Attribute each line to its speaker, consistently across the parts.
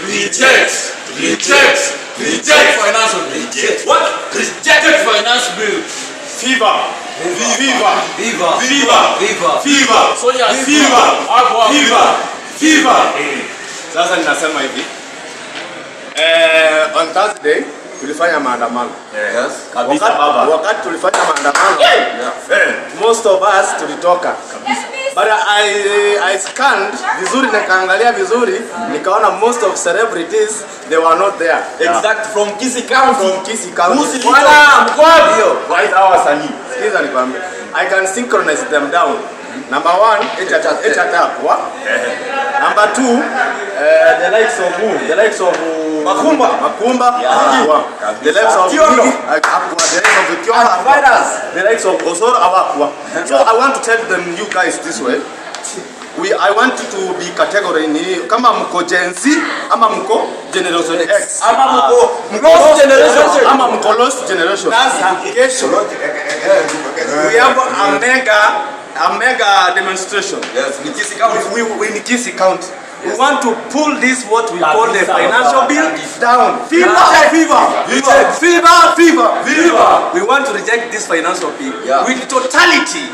Speaker 1: Reject. Reject. Reject financial bill.
Speaker 2: Reject.
Speaker 1: What? Reject finance bill.
Speaker 3: Viva. Viva.
Speaker 2: Viva.
Speaker 3: Viva.
Speaker 2: Viva.
Speaker 3: Viva.
Speaker 1: Soldiers.
Speaker 3: Viva.
Speaker 1: Hapo hapo.
Speaker 3: Viva. Viva. Sasa ninasema hivi. On Thursday tulifanya maandamano.
Speaker 2: Yes.
Speaker 3: Kabisa baba. Wakati tulifanya maandamano, most of us tulitoka. But I scanned vizuri, nikaangalia vizuri, nikaona most of celebrities, they were not there.
Speaker 2: Exact, from Kisii County.
Speaker 3: From Kisii County.
Speaker 2: Who's
Speaker 1: Bwana, mko wapi?
Speaker 3: Right, hawa wasanii. Sikiza nikwambie. I can synchronize them down. Number one, H hakuwa. Number two, the likes of who? The likes of
Speaker 2: Makumba.
Speaker 3: Makumba hakuwa. The likes of
Speaker 2: Kiondo.
Speaker 3: Migi hakuwa. The likes of Kiondo hakuwa.
Speaker 2: Antivirus.
Speaker 3: The likes of Osoro hawakuwa. So I want to tell them, you guys, this way. I want you to be category ni kama mko Gen Z ama mko Generation X
Speaker 2: Ama mko
Speaker 1: Lost generation.
Speaker 3: ama mko lost generation. Sasa kesho we have a mega demonstration.
Speaker 2: Yes, ni Kisii County.
Speaker 3: We in Kisii County. We want to pull this, what we call the financial bill, down. Fever, fever,
Speaker 2: Viva.
Speaker 3: Fever, fever,
Speaker 2: Viva.
Speaker 3: We want to reject this financial bill with totality.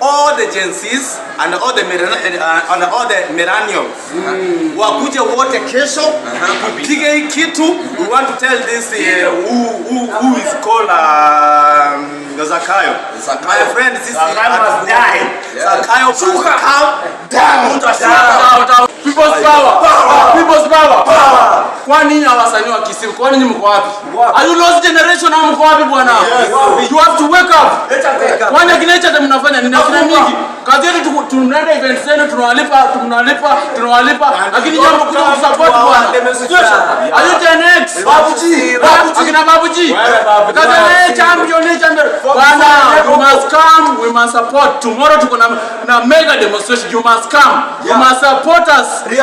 Speaker 3: All the Gen Zs and all the millennials wakuje wote kesho tupige hii kitu. We want to tell this who is called Zakayo.
Speaker 2: Zakayo.
Speaker 3: My friend, this
Speaker 4: Zakayo must die.
Speaker 3: Zakayo must come down.
Speaker 1: Down, down. People's power. People's power. Kwa nini wasanii wa Kisii? Kwa nini mko wapi? Are you lost generation au mko wapi, bwana? You have to wake up. Kwani akina Heche mnafanya nini? Akina mingi. Kazi yetu tunaenda event zenu, tunawalipa, tunawalipa, tunawalipa, lakini jambo kuja kusupport, bwana. Are you Gen X?
Speaker 2: Babuji, Babuji.
Speaker 1: Akina Babuji. Kazi eh champion, eh champion. Bwana, you must come, we must support. Tomorrow tuko na mega demonstration. You must come. You must support us. We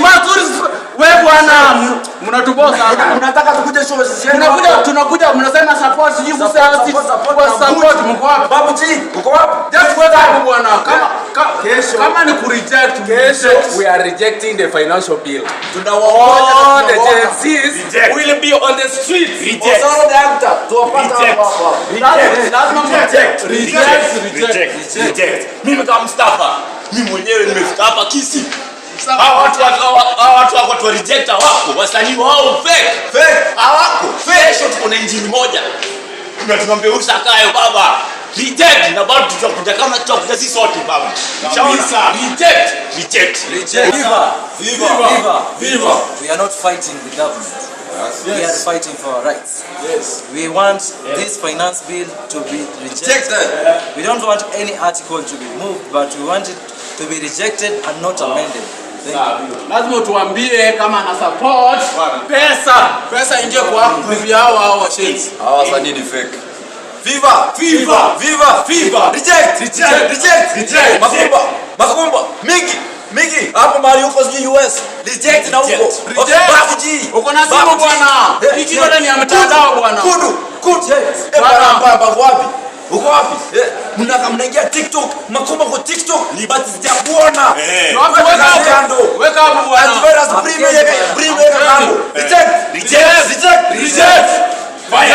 Speaker 1: must do this. We bwana, mnatuboa sana.
Speaker 2: Mnataka tukuje show zenu.
Speaker 1: Tunakuja, tunakuja, mnasema support, sijui kusema
Speaker 2: Support, support,
Speaker 1: kwa
Speaker 2: na
Speaker 1: support, mko wapi?
Speaker 2: Babuji, uko wapi?
Speaker 1: Just wake up, bwana. Kama
Speaker 4: Kesho-
Speaker 1: kama ni ku reject,
Speaker 4: Kesho
Speaker 1: reject.
Speaker 4: we are rejecting the financial bill.
Speaker 2: Tunawaona.
Speaker 4: All the Gen Zs
Speaker 3: Reject.
Speaker 4: will be on the streets.
Speaker 3: Reject.
Speaker 2: Osoro the actor. Tuwapata
Speaker 3: Reject.
Speaker 2: hapo hapo.
Speaker 1: Lazima
Speaker 3: Reject.
Speaker 1: reject, reject.
Speaker 3: Reject. Reject. Mimi kama Mustafa, mimi mwenyewe nimefika hapa Kisii. Hawa watu wako tu reject, hawako. Wasanii wao fake.
Speaker 2: Fake.
Speaker 3: Hawako. Kesho tuko na injili moja. Na tunamwambia huyu Zakayo, baba. Reject, na bado tutakuja, kama tutakuja sisi sote, baba. Kabisa. Reject. Reject.
Speaker 2: Reject.
Speaker 5: Viva!
Speaker 2: Viva.
Speaker 5: Viva!
Speaker 2: Viva.
Speaker 5: We are not fighting the government. We are fighting for our rights.
Speaker 2: Yes.
Speaker 5: We want this finance bill to be rejected.
Speaker 2: Rejected.
Speaker 5: We don't want any article to be moved, but we want it to be rejected and not amended. Thank you.
Speaker 1: Lazima utuambie kama ana support pesa. Pesa ingie kwa bibi yao hao washenzi.
Speaker 2: Hawa wasanii ni fake. Viva! Viva! Viva! Viva! Reject! Reject! Reject! Reject! Makumba! Makumba! Migi! Migi! Hapo mahali huko sijui US. Reject na huko. Okay,
Speaker 1: Reject.
Speaker 2: Babuji.
Speaker 1: Uko na simu,
Speaker 2: Babuji.
Speaker 1: bwana.
Speaker 2: Eh,
Speaker 1: Hii kitu ni ya mtandao, bwana.
Speaker 2: Kudu! Kudu! Eh,
Speaker 1: Bwana.
Speaker 2: bwana mbamba wapi? Uko wapi? Eh, mnaingia TikTok, Makumba kwa TikTok, but sijakuona.
Speaker 1: Weka
Speaker 2: Weka
Speaker 1: up.
Speaker 2: kando.
Speaker 1: Weka up, bwana.
Speaker 2: Antivirus, bring weka kando. Reject!
Speaker 3: Reject.
Speaker 2: Reject!
Speaker 3: Reject. Fire.